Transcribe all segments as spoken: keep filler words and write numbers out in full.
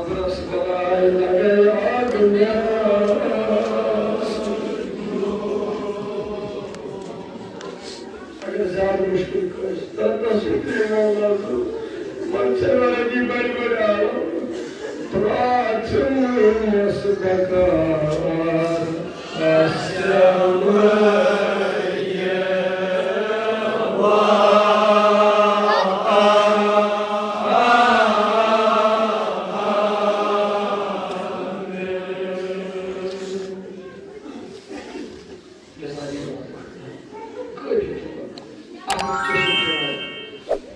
صبرس بلایہِ لگے آ دنیا۔ اگر زیادٕ مُشکِل کٲنٛسہِ دردس چھُ پیوان لگُن، وۄنۍ چھِ رٲضی بڑِ بڑِ عالم، پرٛارتھ مُہِمس بکار۔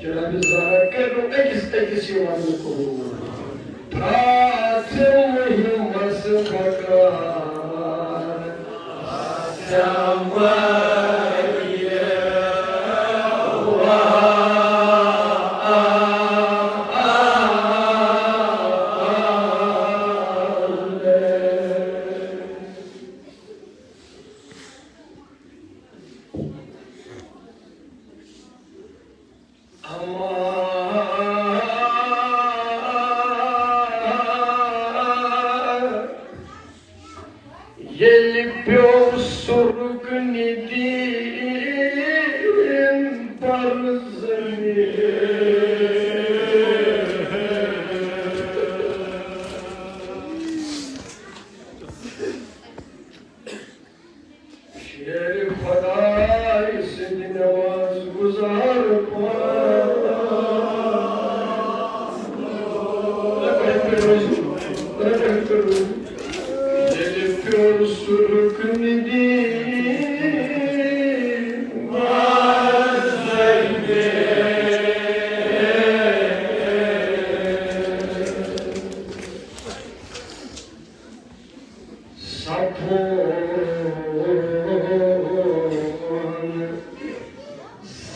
جناب زہرا کٔرِو أکِس أکِس یہِ وَنُن قبوٗل۔ پرٛارتھ مُہِمس بکار۔ اما ییٚلہِ پیوٚو سُہ رُکنہِ دیٖن پرزنہِ۔ شیر خدای سٕنٛدِ نماز گُزار پانہٕ۔ ییٚلہِ پیوٚو سُہ رُکنہِ دیٖن سپُد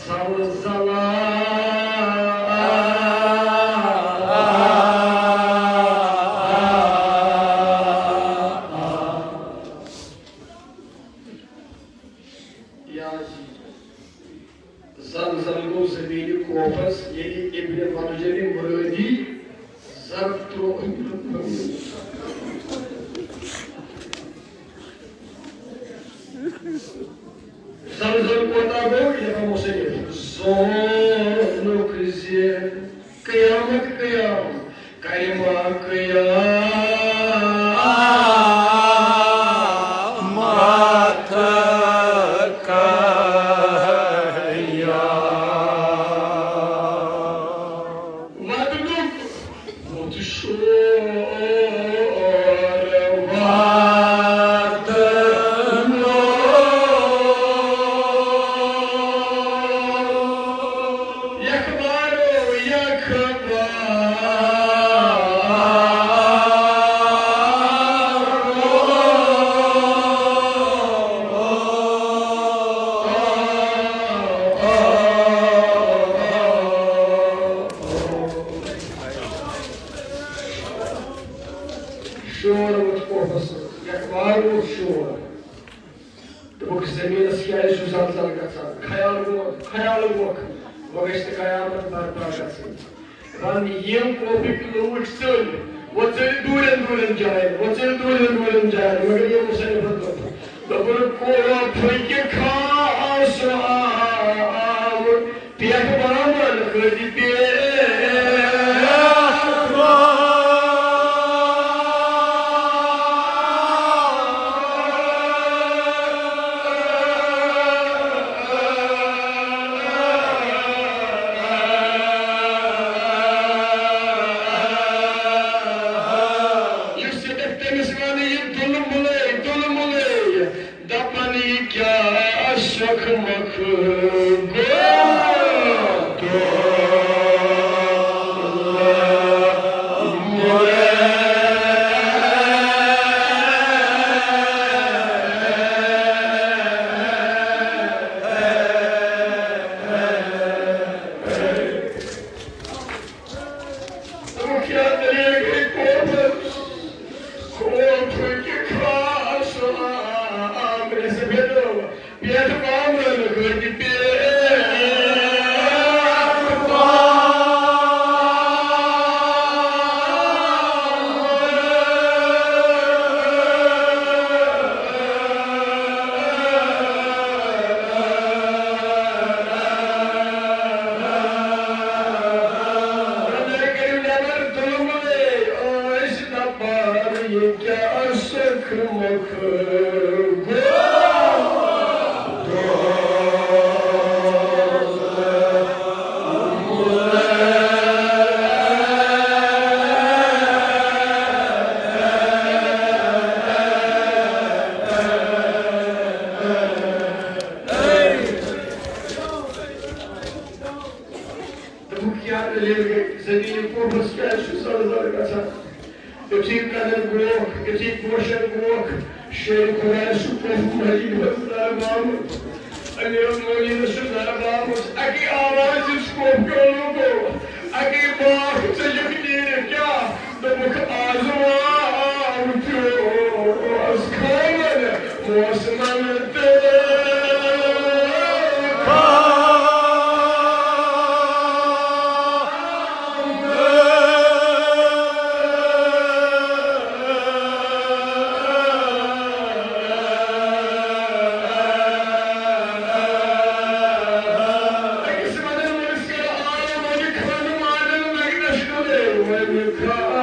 زلزلہ۔ یا زلزلہ گوٚو زمین کوفس، ییٚلہِ ابن منجم مرادی ضرب ترٛوو۔ زلزل کوتاہ گوٚو؟ یہِ دپان مُصنف، زونُکھ زِ قیامت قیام، کرِ ما قیامت قیام۔ وَدنُک بُتھ شور وَدنُک۔ یکھ بارو، یکھ بارو۔ شور ووت کوفس، یکھ بار ووت شور۔ دوٚپُکھ، زٔمیٖنَس کیٛازِ چھُ زلزل گژھان؟ خیال گوٚو، خیال گوٚو، وۄنۍ گژھِ نہٕ قیامت برپا گژھٕنۍ۔ وۄنۍ یِم کوفٕکۍ لوٗکھ ژٔلۍ، وۄنۍ ژٔلۍ دوٗرٮ۪ن دوٗرٮ۪ن جاین، وۄنۍ ژٔلۍ دوٗرٮ۪ن دوٗرٮ۪ن جاین، مگر یِم مُصنفَن دوٚپ، دوٚپُن، کوفٕکۍ خاص آو پٮ۪ٹھ بامن کھٔتۍ پٮ۪ٹھ۔ یُس ییٚتٮ۪تھ تٔمِس وَنہٕ یہِ دُلہٕ مُلے، دُلہٕ مُلے۔ دپن یہِ کیٛاہ سۄکھ مۄکھ گوٚو؟ دوٚپُکھ، کیٛاہ دٔلیٖل گٔے قومس؟ قوم چھُ یہِ خاص عام رٮ۪سپٮ۪کٹ پٮ۪ٹھ بامبرن ہٕنٛدۍ پے۔ دوٚپُکھ، کیٛاہ دٔلیٖل گٔے؟ زٔمیٖن کوفس کیٛازِ چھُ زر زر گژھان؟ یُتھُے کَنَن گوکھ، یُتھُے گوشَن گوکھ، شیرِ خۄدایَس چھُ کوف مجیٖدَس نرٕ بامُت۔ امیٖر المومنیٖنَس چھُ نرٕ بامُت۔ اَکی آواز یُس کوف کیو لوٗکو، اَکی باکھ ژٔجِکھ نیٖرِتھ۔ کیٛاہ؟ دوٚپُکھ، آز واو پیوس کھووُر موسمن تہٕ۔ أکِس وَنن وٲلِس کَرو آلو وَنہِ خانہٕ مانن لَگہِ نَشنُدے وَنہِ خانہٕ۔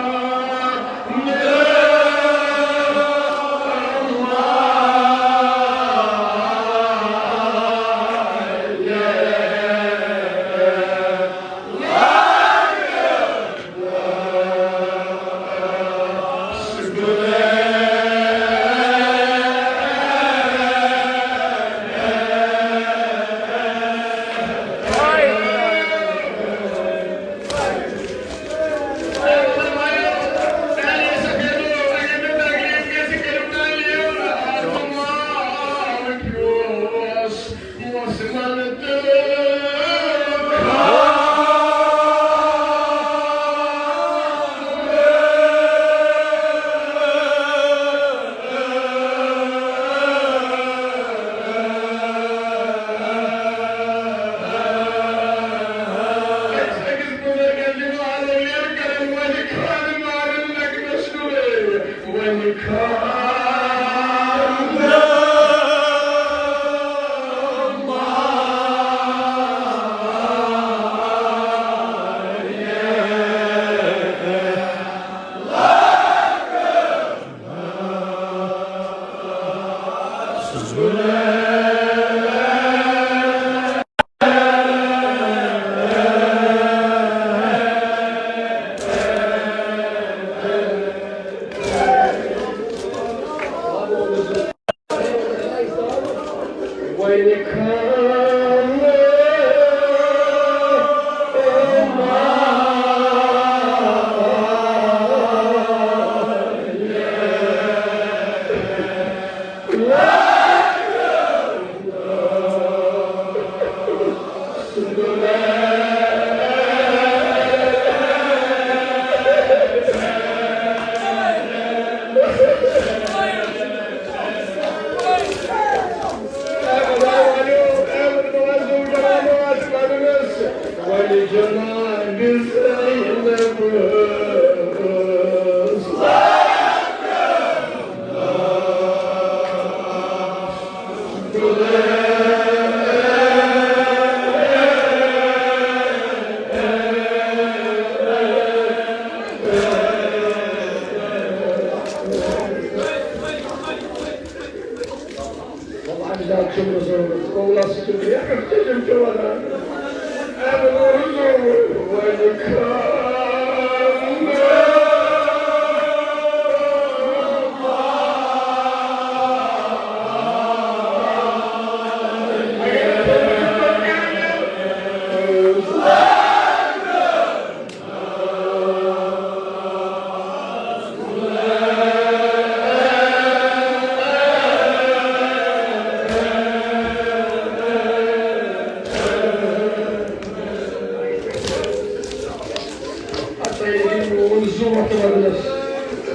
تیٚلہِ گٔے میون زُو اَتھ وَننَس۔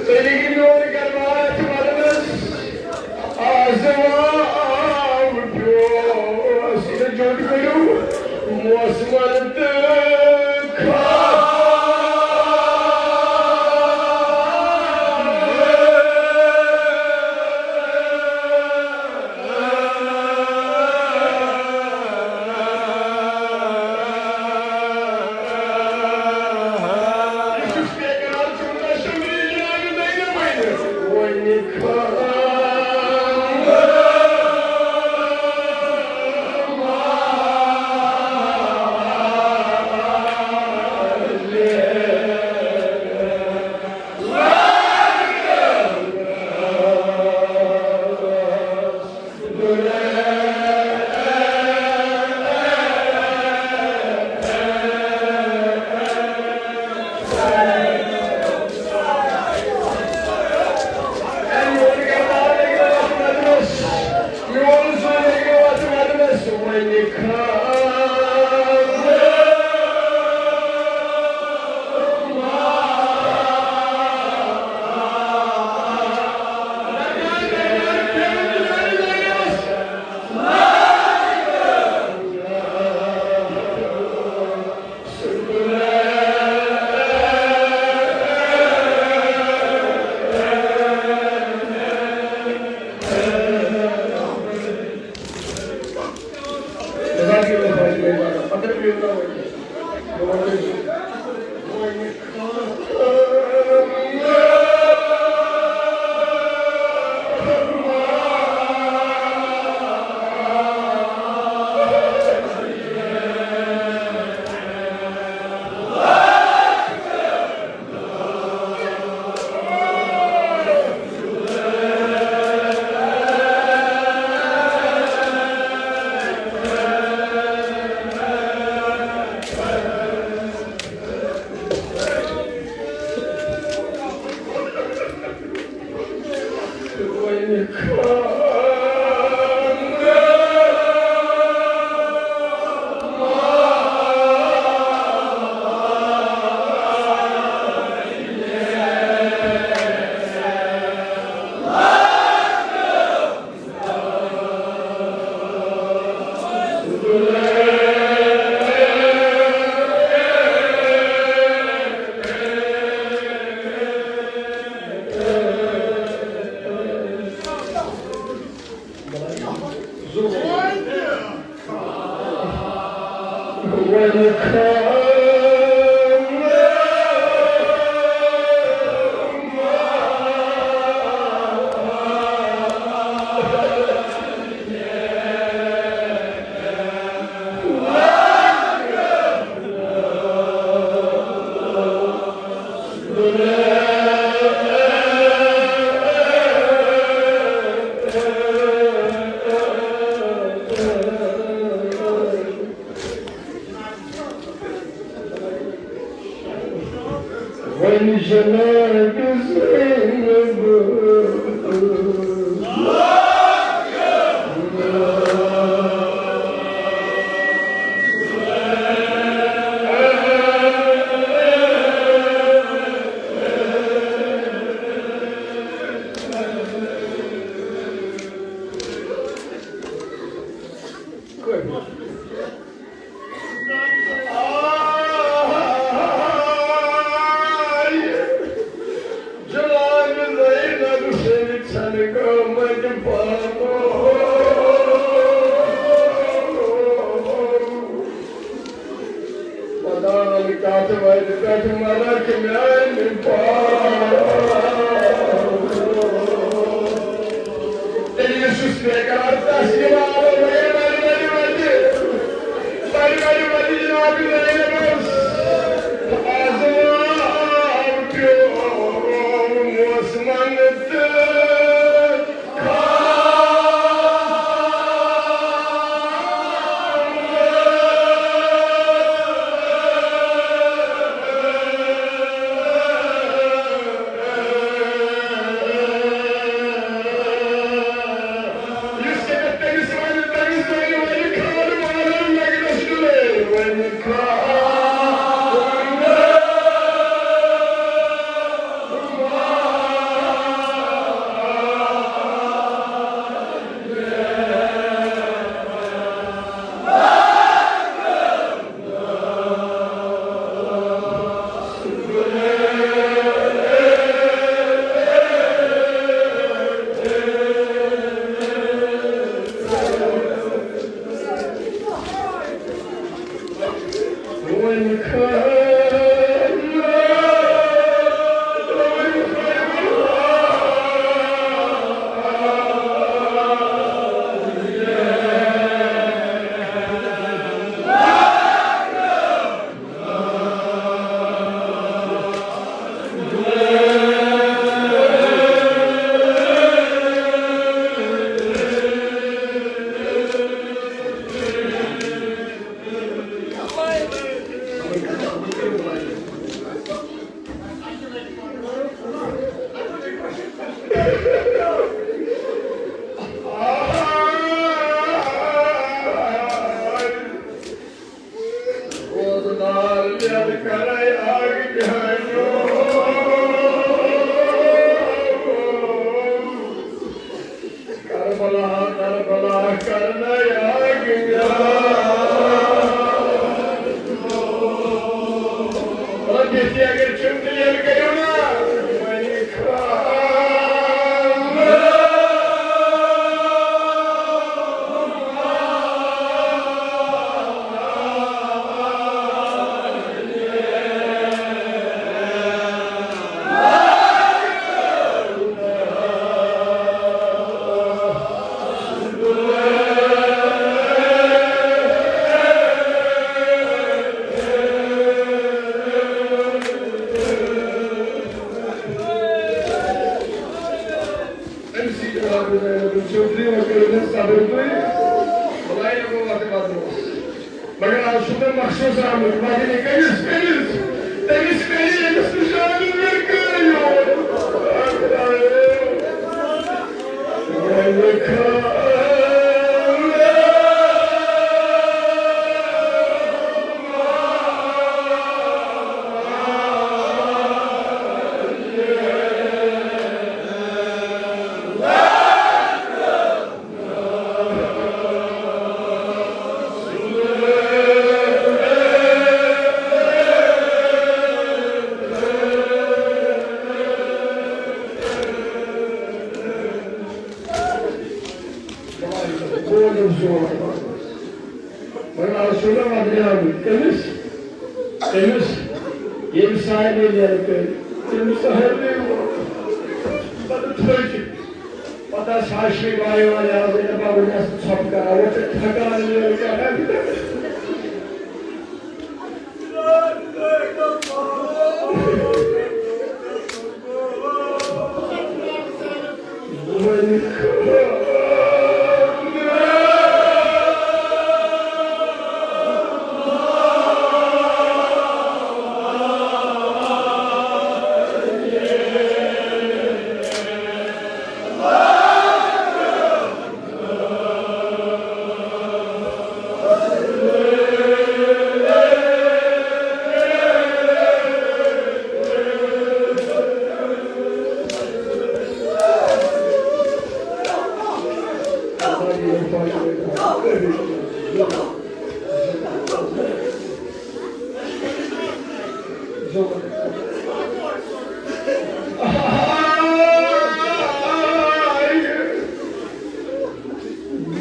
تیٚلہِ گٔے میون گَرٕ وار اَتھ وَننَس۔ آز آو پیوس یہِ جوٚٹ کٔرِو موسمَن تہٕ کھا۔ وۄنۍ جناب زینب۔ جناب زینب سٕنٛدِ ژھنہٕ گٲمٕتۍ بانہٕ۔ ودان کتھ وتہِ پٮ۪ٹھ ملک میانہِ پاو۔ تیٚلہِ یُس یُس بے قرار تس یِوان آو، وۄنۍ وۄنۍ وۄنۍ وۄنۍ وۄنۍ وۄنۍ جناب زینبس۔ آزماو پیوٚو موسمن تہٕ روزدار یاد کرے آگ جہانو۔ کربلا، کربلا کرنے آگ جہانو۔ اور جس اگر چھپ دیر کرو نا، وۄنۍ کھا۔ أمۍ سٕے جناب زینب چودھری وۄنۍ کٔرِو مےٚ صبر تُہۍ۔ خۄداے نہٕ گوٚو وَتہِ وَتہِ اوس۔ مگر آز چھُ مےٚ مخصوٗص آمُت، مگر یہِ کٔمِس، کٔمِس، تٔمِس کٔرِو، ییٚمِس نہٕ جانٕے مےٚ کٔر یور۔ زور۔ وۄنۍ آز چھُ مےٚ وۄدریٛامُت۔ کٔمِس؟ کٔمِس؟ ییٚمۍ سارنٕے لٮ۪لہٕ کٔرۍ، تٔمۍ سارنٕے ووٚن۔ پَتہٕ تھٔج۔ پَتہٕ آسہٕ ہاشمی وایان، یہِ آسہٕ دَپان، وۄنۍ آسہٕ ژھۄپہٕ کران، وۄنۍ چھِ تھکان لٮ۪لہٕ کران۔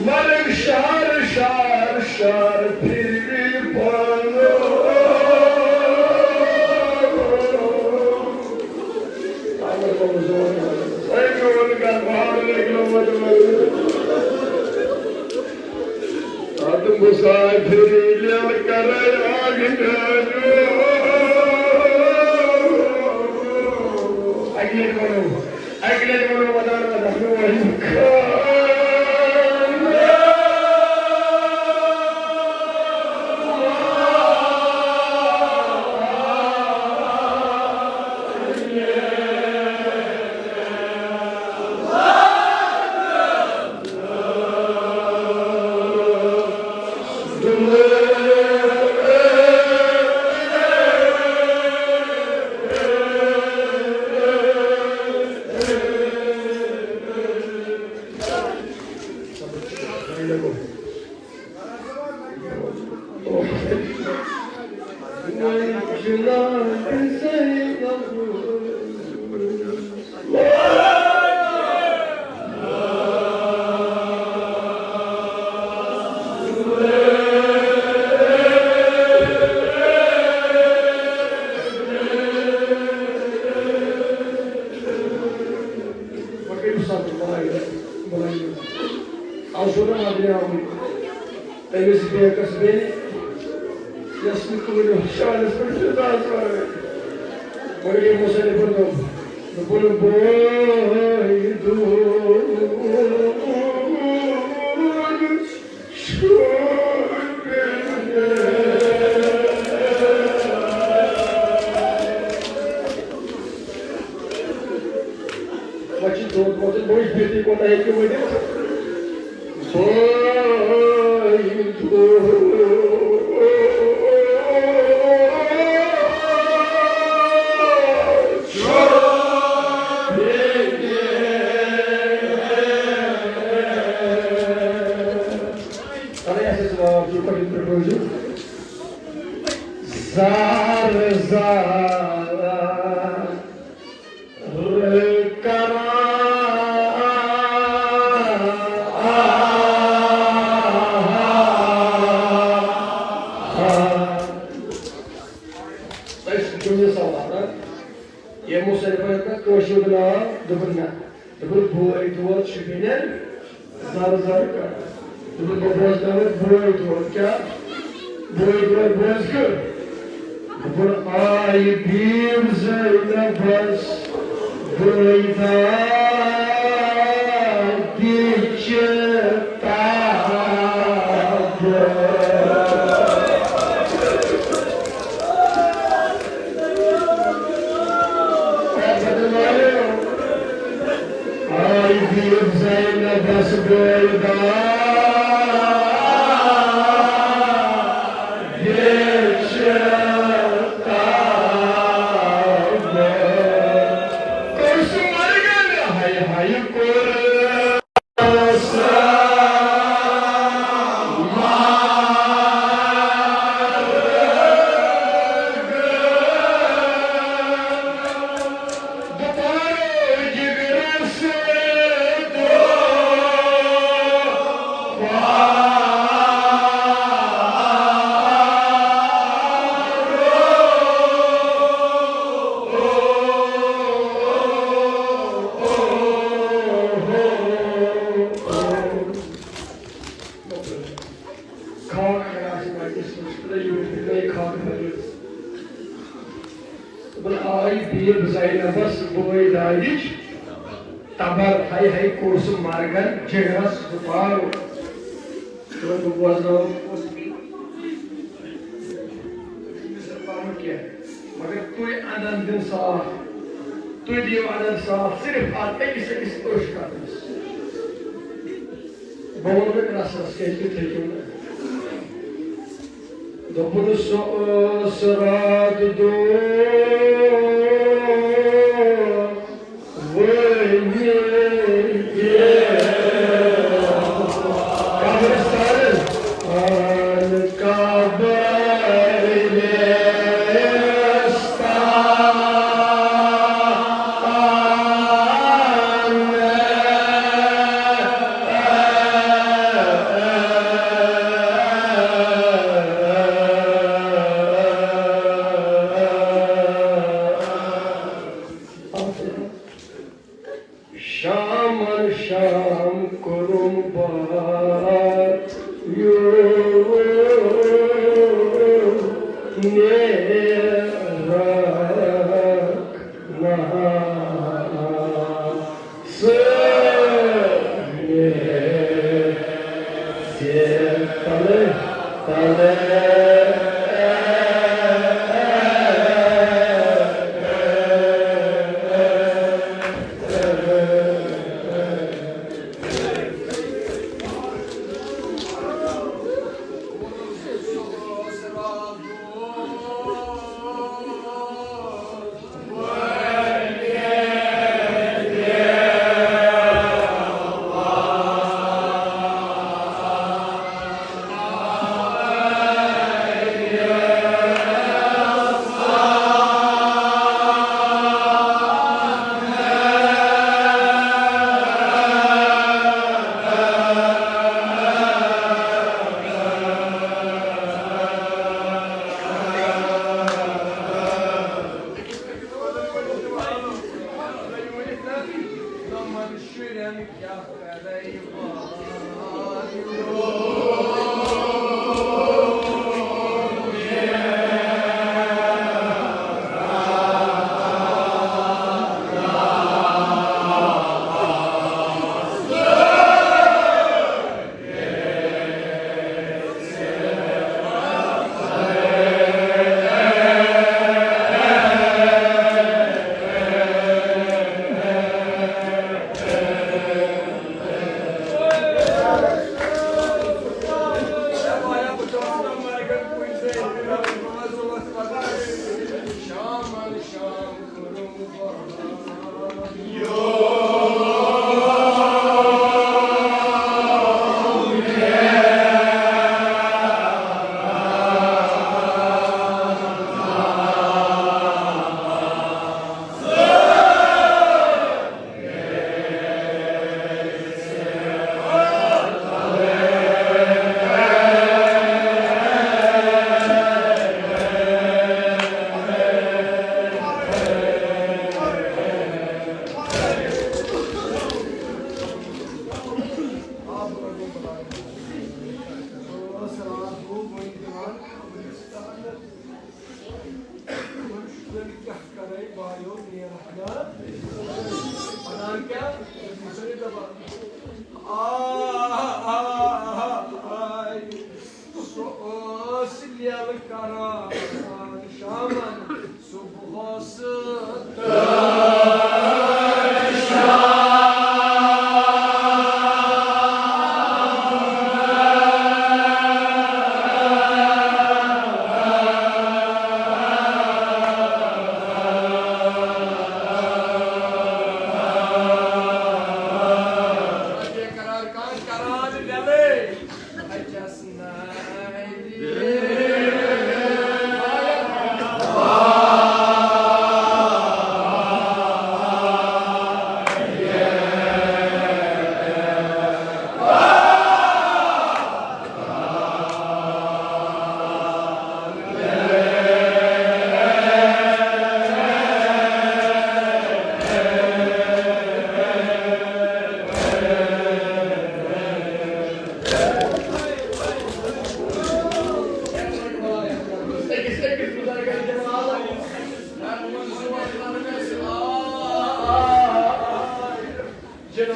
مرگ شار، شار، شار، پھر بھی پانو۔ اے میون گھر بار، اے میون گھر۔ اتھ مسافری لیل کرے آگ جانو۔ اگلے کرو۔ اَکہِ لَٹہِ وَنو ودان ودان، میون خان۔ وۄنۍ کٔرِو صبر، بلایہِ، بلایہِ۔ آز چھُ نہٕ مۄکلیومُت۔ أمِس بیکس بیٚنہِ، یۄس نہٕ کُنہِ شعرس پٮ۪ٹھ چھِ آسان۔ وۄنۍ ییٚلہِ مُصنِفن دوٚپ، دوٚپُن، بوے دود چھُ۔ وۄنۍ چھِ دود ووتُن، بوے بِہتٕے کوتاہ ہیٚکہِ ؤنِتھ؟ بوے دود چھُ۔ اَدٕ یَتھ أسۍ واو چھِ، پَتہٕ یِتھ پٲٹھۍ روزِ۔ زار زار کران۔ أسۍ چھِ یہِ سوال، ہا؟ یِمو ساروی کھۄتہٕ کٲشُر ناو دوٚپُن نہ۔ دوٚپُن، بوے دود چھُ بیٚنٮ۪ن زَرٕ زَرٕ کران۔ دوٚپُن، بہٕ بوزناوَتھ بوے دود۔ کیٛاہ؟ بوے دود بوز کیُتھ؟ دوٚپُن، آیہِ بیٖو زینبَس بٲے دادِ چہِ تاب۔ آی بیٖو زینبَس بٲے دادِ چہِ تاب۔ کٔر سُہ مرگن ہَے ہَے کوٚر۔ دادِچ تبر، ہاے ہاے کوٚر سُہ مرگن جگرس گُپارو۔ تہٕ بہٕ بوزناوو پوٚز۔ أمِس چھُنہٕ پَرُن کینٛہہ، مگر تُہۍ اَنَن دِن صاف، تُہۍ دِیِو اَنَن صاف صرف اَتھ أکِس أکِس أچھ کَترَس۔ بہٕ وَنہٕ وۄنۍ رَس رَس، کیٛازِ تُہۍ تھٔکِو نہٕ۔ دوٚپُن سُہ اوس راتھ دۄہ وٲنِتھ قبرستانَن، آن قبرستان۔ شامن شام کوٚرُم بار یور نیرک نہار۔ سٲنِس تلے، تلے۔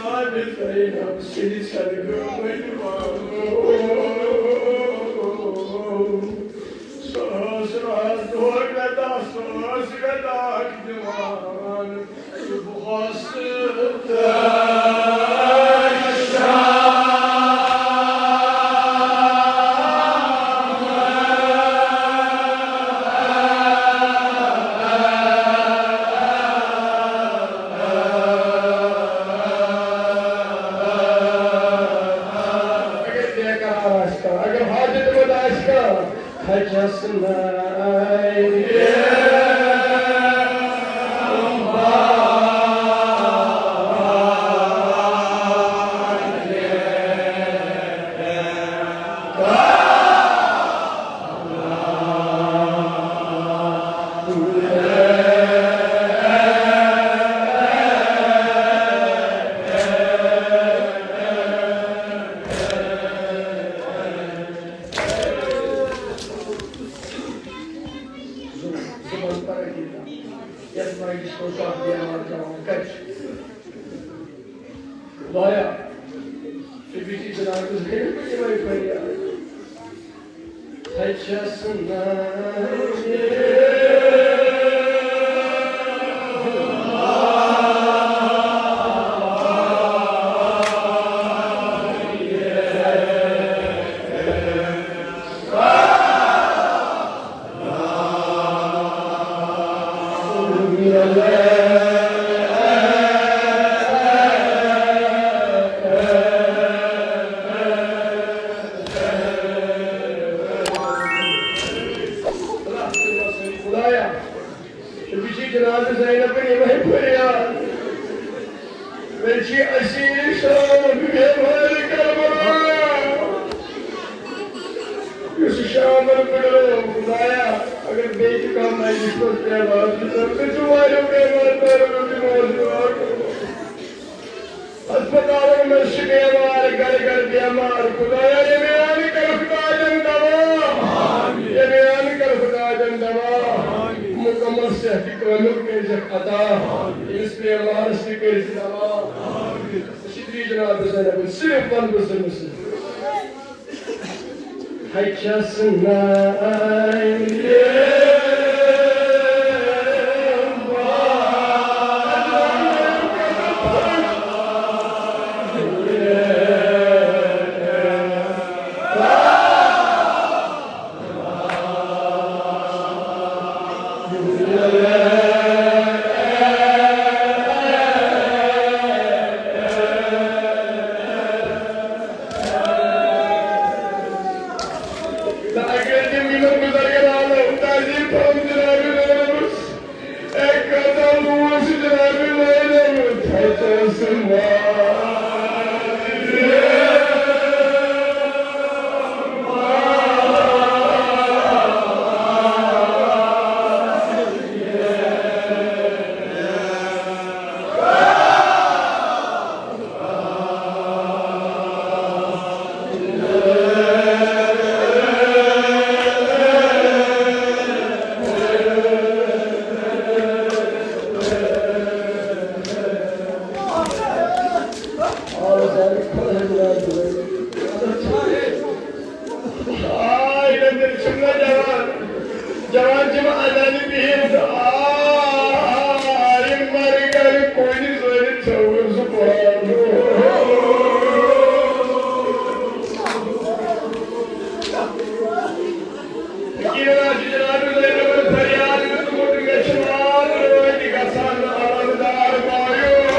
زینب سٕنٛدِ سرگٲمٕتۍ وانو۔ سُہ ٲس راتھ دۄہ مےٚ دَہ ساس مےٚ داغ دِوان۔ بہٕ اوسُس اگر بیقرار آسہِ کانٛہہ، اگر حاجت مند آسہِ کانٛہہ، کھچس ناے۔ زُ-، زُبان ترقی کران۔ یتھ مجلس منٛز چھُ اکھ بیمار جوان۔ کتہِ چھُ؟ خدایا، ژٕ بِہِتھ جناب زینب یِمے فریاد۔ تھچس ناے۔ خدایا، ژٕ بِہِتھ جناب زینبن یِمے فریاد۔ مےٚ چھِ اسیٖر شام بیمار کربلا۔ یُس شامن بٕڈرو، خدایا، اگر بیٚیہِ تہِ کانٛہہ مجلس منٛز بیمار چھُ، تہٕ ژٕ واریاہ بیمار، تہٕ ژٕ واریاہ بیمار۔ ہسپتالن منٛز چھِ بیمار، گرٕ گرٕ بیمار۔ خدایا، ییٚمہِ آیہِ کَرُکھ تاجن دوا۔ ییٚمہِ آیہِ کَرُکھ تاجن دوا۔ مکمل صحت کٲمِل کٔرۍزٮ۪کھ عطا۔ ییٚمِس بیمارس تہِ کٔرۍزِ دوا۔ أسۍ چھِ ترٛیٚیہِ جناب زینب صرف وَنہٕ بہٕ زٕ مِصرٕ۔ ہچس ناے۔ تہٕ اگر تِم یِمن بُزرگن عالم تعظیٖم تھاوُن جناب زینبس۔ اے کتل اوس جناب زینب تھچس ناے۔ آے، نٮ۪برۍ چھِم نہ جوان۔ جوان چھِم اَنان بِہِتھ۔ آے، یِم مَرِ گَرِ کُلۍ زٲلِتھ ژھیوُر زُبان۔ فقیٖر آسہِ جناب زینبَن فریاد دیُتمُت، مےٚ چھُ راتھ رٲتۍ گژھان علمدار مایوس۔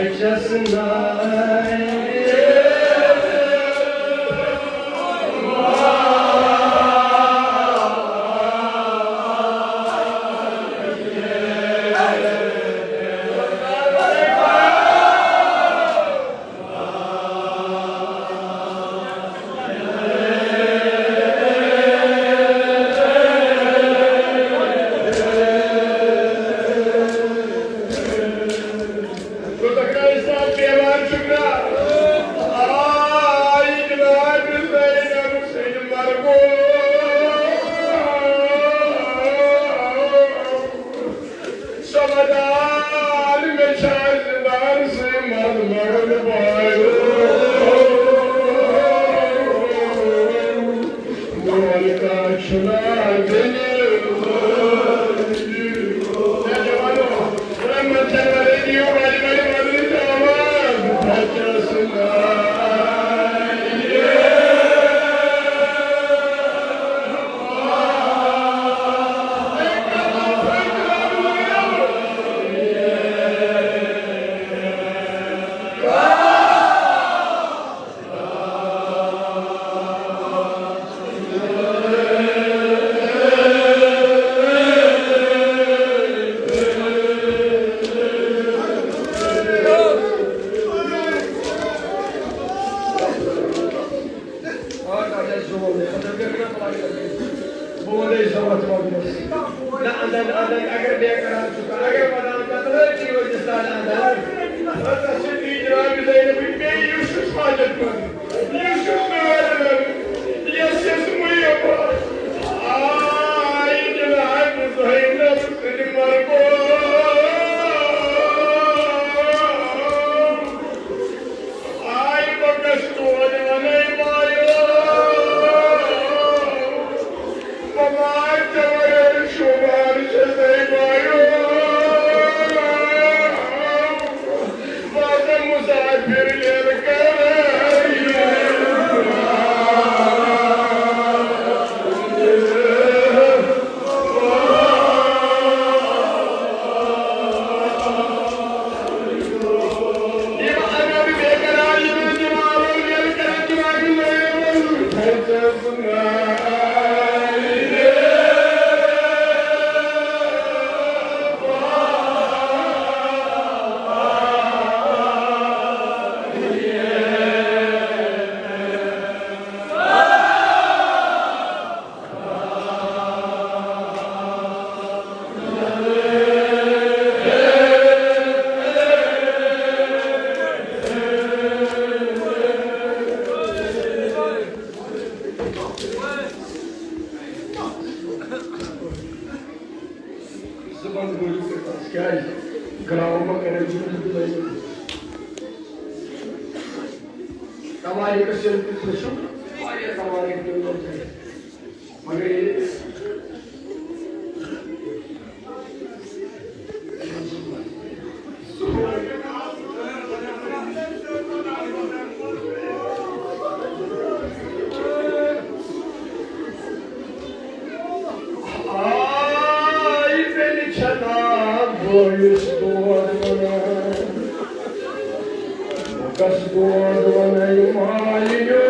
چھس ناے۔ کوتاہ کال صاحب بیمار چھُکھ نا؟ آ، یہِ جناب زینب سٕنٛدِ مرگو۔ سمجھدار مےٚ چھا زِندان سٕے منٛز مرُن بایو۔ میون کانٛہہ چھُنہ دٔلیٖل۔ مےٚ جوانو، رحمت جنوری دیو بڑی بڑی مدنی آواز۔ بچہ سنا۔ نہ، اندن، اندن، اگر بے قرار چھُ، اگر ودان کتھ لٲگۍ یہِ وٲتِس تانۍ اندن۔ پتہٕ چھِ بیٚیہِ جناب زینبٕنۍ بیٚیہِ یُس چھُ حاجت منٛد، یُس چھُ نٲرۍ لگان، یَس یَس مُیَبا۔ آے جناب زینب سٕنٛدِ مرگو۔ آے بہٕ کس توتہِ ونے بایو، بہٕ ما ژےٚ ورٲے شُمار چھسے بایو، بہٕ آسہٕ مسافر ییٚلہِ کرے۔ زبان گوٚو کیٛازِ گرٛاو ما کرن جُملہٕ بُلٲوِتھ؟ توارِکس ییٚلہِ تُہۍ پرٛژھِو، واریاہ توارِک پیٚنو تۄہہِ۔ مگر ییٚلہِ آے بیٚنہِ چھنا بٲیِس دود وَنان۔ بہٕ کَس دود وَنَے مالِنیو۔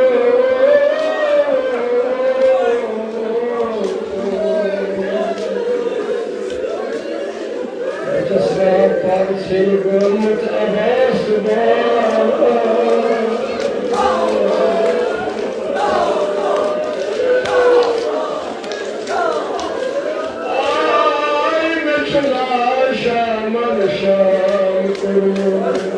بہٕ چھَس راتھ پَتھ ژھیٚنۍ گٔمٕژ عباس بار۔ آے مےٚ چھُ نا شامن شام کوٚرمُت۔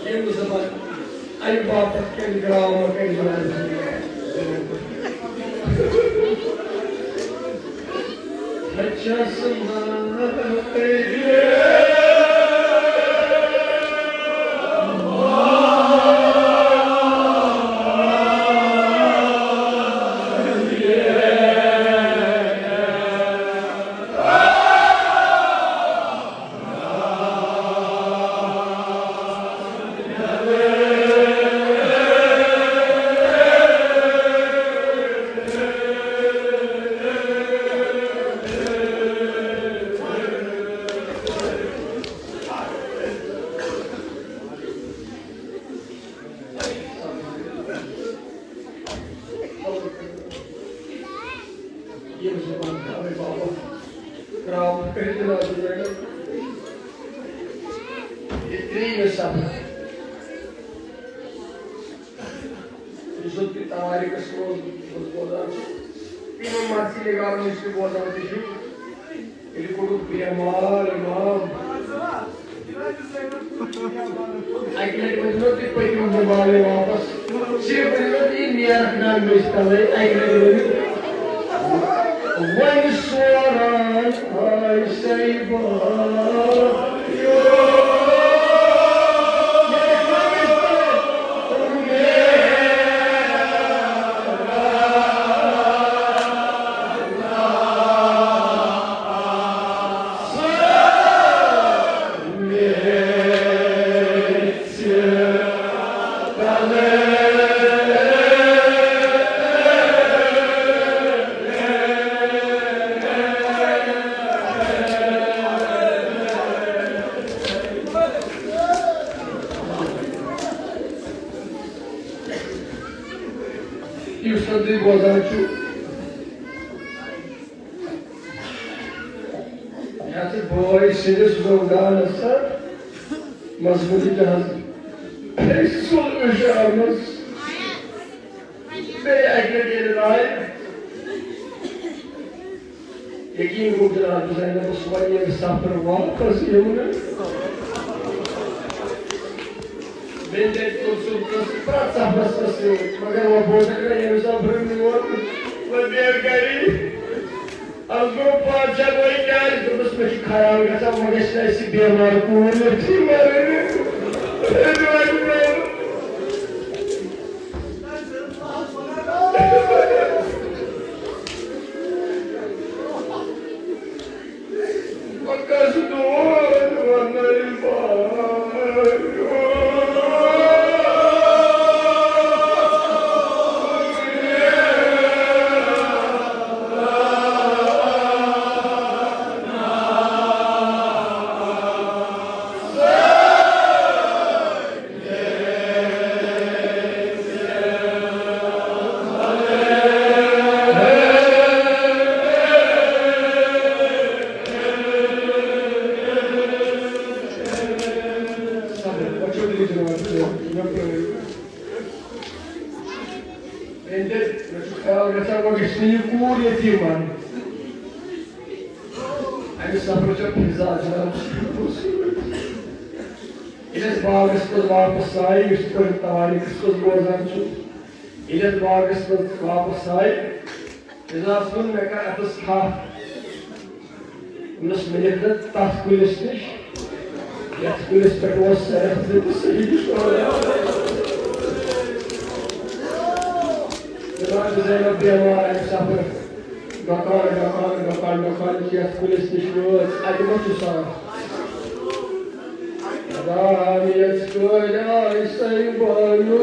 ییٚمہِ زمانہٕ اَمہِ باپتھ کٔمۍ درٛاو نہٕ کٔمۍ زمانہٕ۔ ییٚمہِ زبان تھاوے بابا، کرٛاو کٔرِتھ دِلہٕ دُنیا۔ یہِ ترٛیٚیِم سفر، یُس زَن تُہۍ تواریٖخَس منٛز بوزان چھِو، تِمو مرثی نگارو نِش تہِ بوزان تہِ چھِو۔ ییٚلہِ کوٚرُکھ بے مال اِمام۔ اَکہِ لَٹہِ ؤنۍ زیو تُہۍ پٔکِو مےٚ والے واپس۔ صرف ؤنۍ زیو تُہۍ یہِ نیرَکھ ناو مےٚ چھِ تَلَے۔ اَکہِ لَٹہِ ؤنِو۔ وۄنۍ سوران آے سَے بار۔ یُس زَن تُہۍ بوزان چھِو، یہِ ہسا بوے سٕنٛدِس زُمدانَس سا مضبوٗطی تہِ حظ۔ فیصل اِشارَس بیٚیہِ اَکہِ لَٹہِ ییٚلہِ راے یقین گوٚو جناب زینبس واریاہ سفر واپس یِونہٕ۔ بیٚیہِ تہِ کوٚر سُہ قصہٕ پرٛٮ۪تھ سفرس سۭتۍ، مگر وۄنۍ بوزکھ نہ ییٚمہِ سفرٕ میون، وۄنۍ بیٚہہ گری۔ از گوٚو پانٛژھ شےٚ دۄہ کیٛازِ؟ دوٚپمَس، مےٚ چھُ خیال گژھان، وۄنۍ گژھِ نہٕ اَسہِ یہِ بٮ۪مار کوٗر ییٚتھی مَرٕنۍ۔ مےٚ چھُ خیال گژھان، وۄنۍ گژھِ نہٕ یہِ کوٗر ییٚتی مَرٕنۍ۔ سفر چھا فضا جناب۔ ییٚلہِ أسۍ باغس منٛز واپس آیہِ، یُس تۄہہِ تواریٖخس منٛز بوزان چھِو، ییٚلہِ أسۍ باغس منٛز واپس آیہِ، فضاہس ووٚن، مےٚ کر اتس تھپھ۔ دوٚپنس، مےٚ لیکھ نہٕ تتھ کُلِس نِش، یتھ کُلِس پٮ۪ٹھ اوس سرکھ دیُتمُت، سُہ ہیٚکہِ سورُے۔ جناب زینب بیمار، امہِ سفرٕ ڈۄکان، ڈۄکان، ڈۄکان، ڈۄکان چھِ یتھ کُلِس نِش وٲژ، اتہِ ما چھُ سرکھ؟ خدایس کٲلۍ آے سۄے بانو۔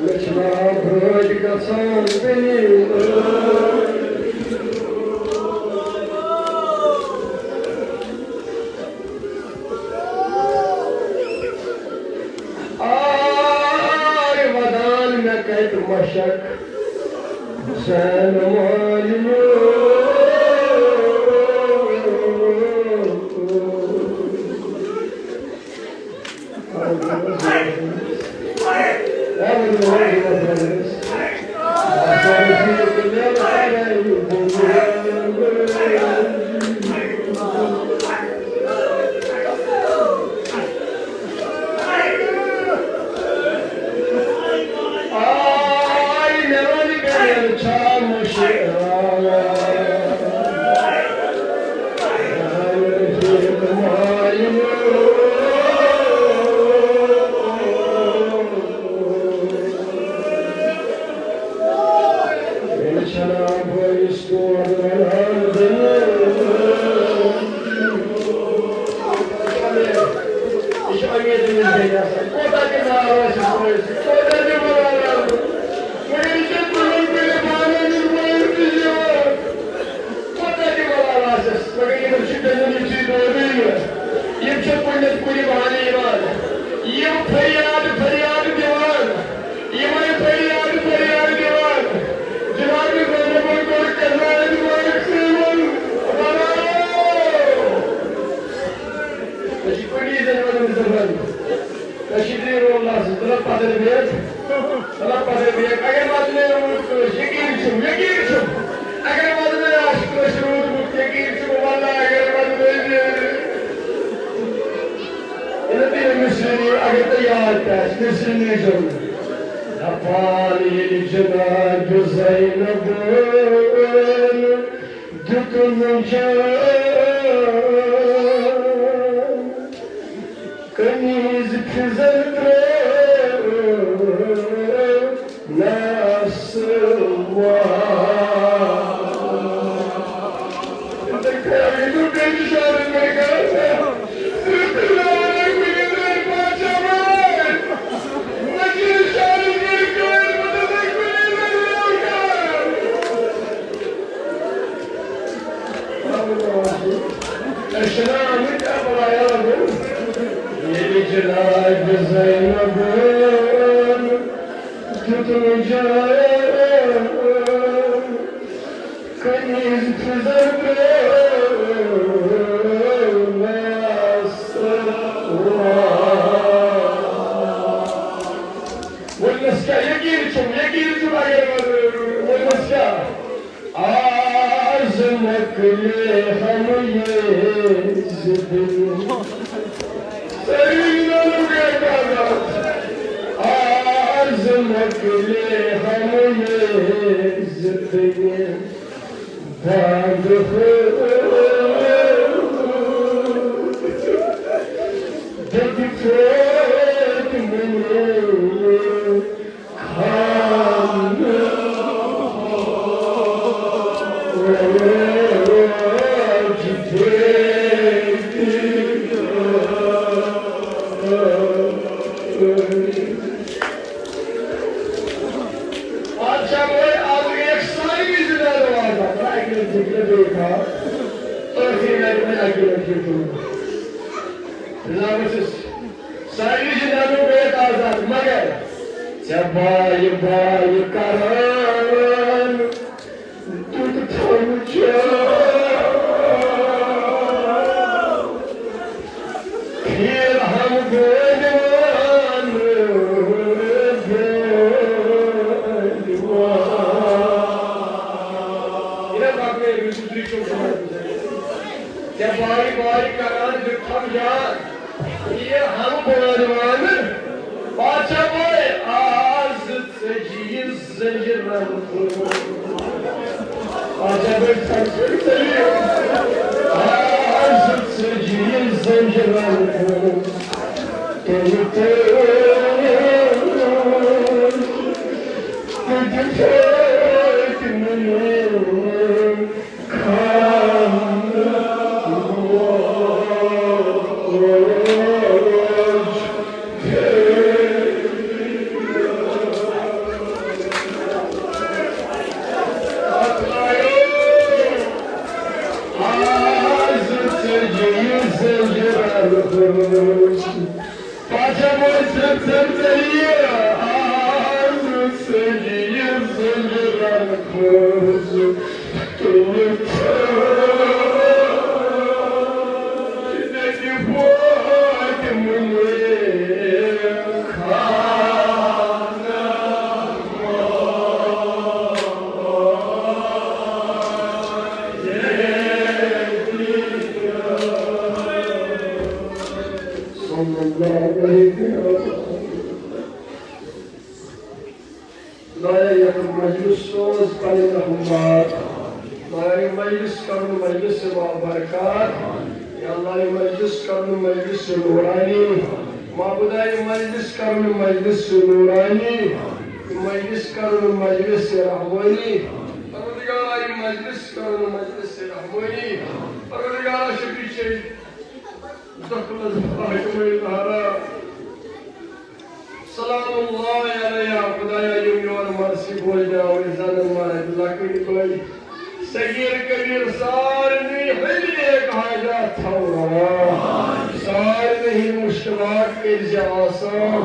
مےٚ چھِ ناو برٲدۍ گژھان دٔلیٖل۔ آے ودان مےٚ کتہِ مشک زینہٕ مالِنہِ۔ آے مےٚ وَنہِ بیٚیَن چھا مُشکِل؟ یہِ چھُ امیٖرَن ہٕنٛز بیٚنہِ آسان۔ کوٗتاہ تہِ مال آسٮ۪س کٲنٛسہِ، کوٗتاہ تہِ مال آسٮ۪س، مگر یہِ چھُ تِمَن کُلٮ۪ن پانَن ہٕنٛز مٲلۍ تہِ یِوان۔ کوٗتاہ تہِ مال آسٮ۪س، مگر یِمَن چھُ تِمَن یہِ چیٖز ضروٗری۔ یِم چھِ پُنِس کُلہِ بانہٕ یِوان۔ یِم فریاد، فریاد دِوان۔ یِمَے فریاد، فریاد دِوان۔ جناب زینبَن کوٚر قضایَن مٲلِک سۭتۍ وَنان۔ أسۍ چھِ کُنی زٔنۍ وَنان زَبان۔ أسۍ چھِ ترٛےٚ رول آسان، تُلان پَتھَر بیگ، تُلان پَتھَر بیگ۔ اگر وَدنَے روٗد کٲنٛسہِ، یقیٖن چھُم، یقیٖن چھُم۔ اگر وَدنَے آسہِ کٲنٛسہِ روٗدمُت، یقیٖن چھُم، واللہ اگر وَدنَے نیرِ۔ ییٚلہِ تُہۍ مِصرِ نِیِو، اگر تۄہہِ یاد تہِ آسہِ، مِصرِ نیٖزیو نہٕ۔ دَپان ییٚلہِ جناب زینبَن دیُتُن جان، قمیٖض فِزَر ترٛٲونَس وار۔ أسۍ چھِنہ آمٕتۍ اَپلایان گوٚو۔ ییٚلہِ جناب زینبَن دیُتُن جان، قمیٖض فِزَر ترٛٲونَس وار۔ ووٚنمَس کیٛاہ؟ یقیٖن چھُم، یقیٖن چھُم، اگر وَنہٕ، ووٚنمَس کیٛاہ؟ آز مۄکلے ہم یہ زندگی۔ سٲری نوٚو گٔے آزاد۔ آز مۄکلے ہم یہ زندگی۔ بند ہو دل فوت منے۔ پادشاہ گوٚو آز گٔیَکھ سارنٕے زِندٕ دروازٕ۔ اَکہِ لَٹہِ دیُت مےٚ بیٚیہِ تھاو۔ ٲخری لَٹہِ وۄنۍ اَکہِ لَٹہِ دیُت مےٚ۔ جناب ٲسِس سارنٕے زِندٕ دروازٕ گٔیَکھ آزاد، مگر ژےٚ بایہِ بایہِ کران دیُت تھم جان۔ پھیر ہم گوجوان گوجوان۔ زنجیرن کھوٗل۔ آ، جبر سر، سر، سر۔ آ، آز ژٔجۍ یہِ زنجیرن کھوٗل۔ تیٚلہِ تہِ، تیٚلہِ تہِ چھِ تِمن پاچا وٲتۍ ترٛےٚ ژٔرۍ ژٔرۍ یہِ، آز ژٔجۍ یہِ زنجیرن کھوٗل۔ تُلِتھ دَپہِ فاطمہ خانہ۔ صلی اللہ علیہ وسلم۔ خدایا، یتھ مجلس سوز پنٕنۍ رحمت۔ خدایا، یہِ مجلس کرُن مجلس بابرکات۔ یا اللہ، یہِ مجلس کرُن مجلس نورانی۔ معبودا، یہِ مجلس کرُن مجلس نورانی۔ یہِ مجلس کرُن مجلس رحمانی۔ پروردگارا، یہِ مجلس کرُن مجلس رحمانی۔ پروردگارا، شفیع چے دخلت فاطمہ زہرا۔ سلام اللہ علیہا۔ خدایا، یِم یور مرثی بوزنہِ آمٕتۍ، زنان مرد، لۄکٕٹۍ بٔڑۍ، صغیر کبیر، سارنٕے ہٕنٛدۍ نیک حاجات تھاو روا، سارنٕے ہٕنٛدۍ مشکلات کٔرۍ زِ آسان،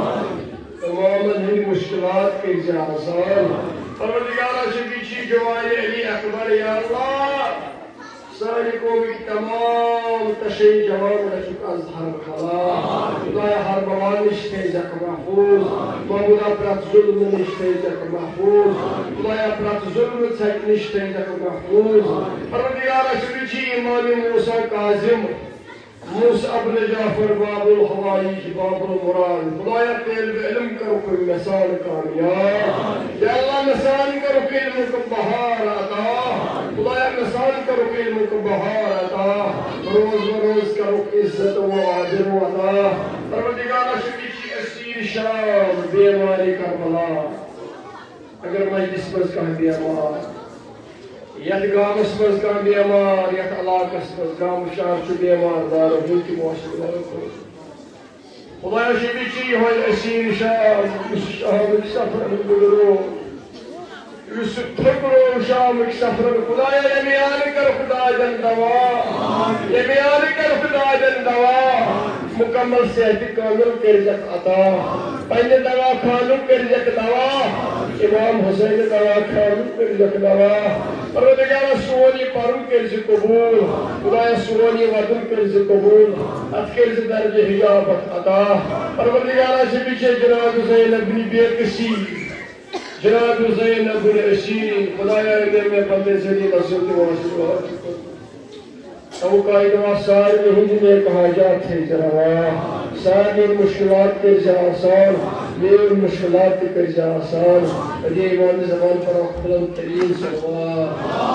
تمامن ہٕنٛدۍ مشکلات کٔرۍ زِ آسان۔ پروردگارا، شفیع چی جوان علی اکبر، یا اللہ، سانہِ قومٕکۍ تمام تشے جوان رچُکھ از ہر بلا۔ خدایا، ہر بلا نِش تھٲیزٮ۪کھ محفوظ۔ معبودا، پرٛٮ۪تھ ظُلمہٕ نِش تھٲیزٮ۪کھ محفوظ۔ خدایا، پرٛٮ۪تھ ظُلمہٕ ژھٮ۪کہِ نِش تھٲیزٮ۪کھ محفوظ۔ پروردگارا، شفیع چی امام موسیٰ کاظم، مصعب بن جعفر، باب الحوائج، باب المراد۔ خدایا، طالب علم کرُکھ مثال کامیاب۔ یا اللہ، مثال کرُکھ علمُک بہار عطا۔ خدایا، مثال کرُکھ علمُک بہار عطا۔ روز بروز کرُکھ عزت و آبرو عطا۔ پروردگارا، شفیع چی اسیر شام، بیمارِ کربلا۔ اگر مجلس منٛز کانٛہہ بیمار، یتھ گامس منٛز کانٛہہ بیمار، یتھ علاقس منٛز گامہٕ شہر چھُ بیمار دار، ہُہ تہِ موسم۔ خدایا، شفیع چی یِہوٚے اسیر شام، یُس شامٕکۍ سفرن گُزرو، یُس تھوٚکرو شامٕکۍ سفرن۔ خدایا، ییٚمہِ یارٕ کر خدادن دوا، ییٚمہِ یارٕ کر خدادن دوا، مکمل صحت کامل کٔرزٮ۪کھ عطا۔ پننہِ دوا خانُک کٔرزٮ۪کھ دوا، امام حسین دوا خانُک کٔرزٮ۪کھ دوا۔ پروردگارا، سون یہِ پرُن کٔرزِ قبول۔ خدایا، سون یہِ وطن کٔرزِ قبول، اتھ کٔرزِ درجہ حجابت عطا۔ پروردگارا، شفیع چی جناب زینب بن بے کسی، جناب زینب بن اسیر، خدایا، مےٚ، مےٚ بندے ذلیل سُنٛد تہِ واسطہٕ۔ تو کائنات سارنٕے ہٕنٛدۍ نیک حاجات تھٲیزِ روا، سارنٕے مشکلات کٔرزِ آسان، میٲنۍ مشکلات تہِ کٔرزِ آسان۔ ادے امام زمان پر اکھ بلند ترین صلوات۔